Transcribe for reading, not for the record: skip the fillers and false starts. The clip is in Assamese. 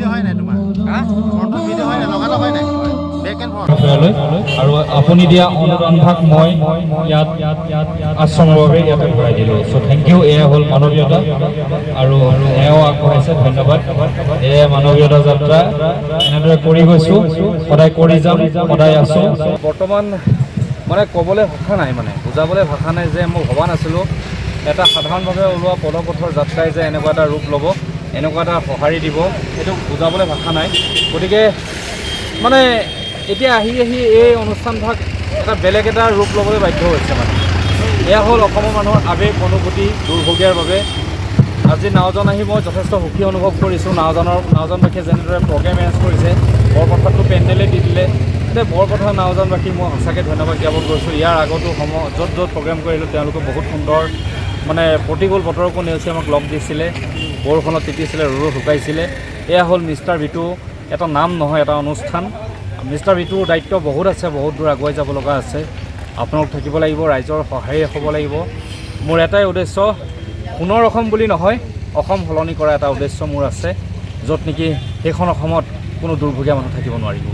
ভিডিঅ' হয় নাই তোমাৰ? ফ্ৰণ্টত ভিডিঅ' হয় নাই? লগালগ হয় নাই? Back and front. লৈ আৰু আপুনি দিয়া অনুদান ভাগ মই ইয়াত আশ্ৰমৰ বাবে ইয়াতে ভৰাই দিলোঁ। চ' thank U. এয়া হ'ল মানৱীয়তা আৰু এওঁ আগবঢ়াইছে, ধন্যবাদ। এয়া মানৱীয়তা যাত্ৰা, এনেদৰে কৰি গৈছোঁ, সদায় কৰি যাম, সদায় আছোঁ। বৰ্তমান মানে ক'বলৈ ভাষা নাই, মানে বুজাবলৈ ভাষা নাই যে মই ভবা নাছিলোঁ এটা সাধাৰণভাৱে ওলোৱা পদপথৰ যাত্ৰাই যে এনেকুৱা এটা ৰূপ ল'ব, এনেকুৱা এটা সঁহাৰি দিব, সেইটো বুজাবলৈ ভাষা নাই। গতিকে মানে এতিয়া আহি আহি এই অনুষ্ঠানভাগ এটা বেলেগ এটা ৰূপ ল'বলৈ বাধ্য হৈছে। মানে এয়া হ'ল অসমৰ মানুহৰ আৱেগ, অনুভূতি দুৰ্ভগীয়াৰ বাবে। আজি নাওজান আহি মই যথেষ্ট সুখী অনুভৱ কৰিছোঁ। নাওজানবাসীয়ে যেনেদৰে প্ৰগ্ৰেম এৰেঞ্জ কৰিছে, বৰপথাৰটো পেণ্ডেলে দি দিলে। এতিয়া বৰপথাৰ নাওজানবাসীক মই সঁচাকৈ ধন্যবাদ জ্ঞাপন কৰিছোঁ। ইয়াৰ আগতো য'ত য'ত প্ৰগ্ৰেম কৰিলোঁ, তেওঁলোকে বহুত সুন্দৰ, মানে প্ৰতিকূল বতৰকো নেওচি আমাক লগ দিছিলে, বৰষুণত তিতিছিলে, ৰ'দত শুকাইছিলে। এয়া হ'ল মিষ্টাৰ বিটু, এটা নাম নহয়, এটা অনুষ্ঠান। মিষ্টাৰ বিটুৰ দায়িত্ব বহুত আছে, বহুত দূৰ আগুৱাই যাব লগা আছে। আপোনালোক থাকিব লাগিব, ৰাইজৰ সহায় হ'ব লাগিব। মোৰ এটাই উদ্দেশ্য, সোণৰ অসম বুলি নহয়, অসম সলনি কৰা এটা উদ্দেশ্য মোৰ আছে, য'ত নেকি সেইখন অসমত কোনো দুৰ্ভগীয়া মানুহ থাকিব নোৱাৰিব।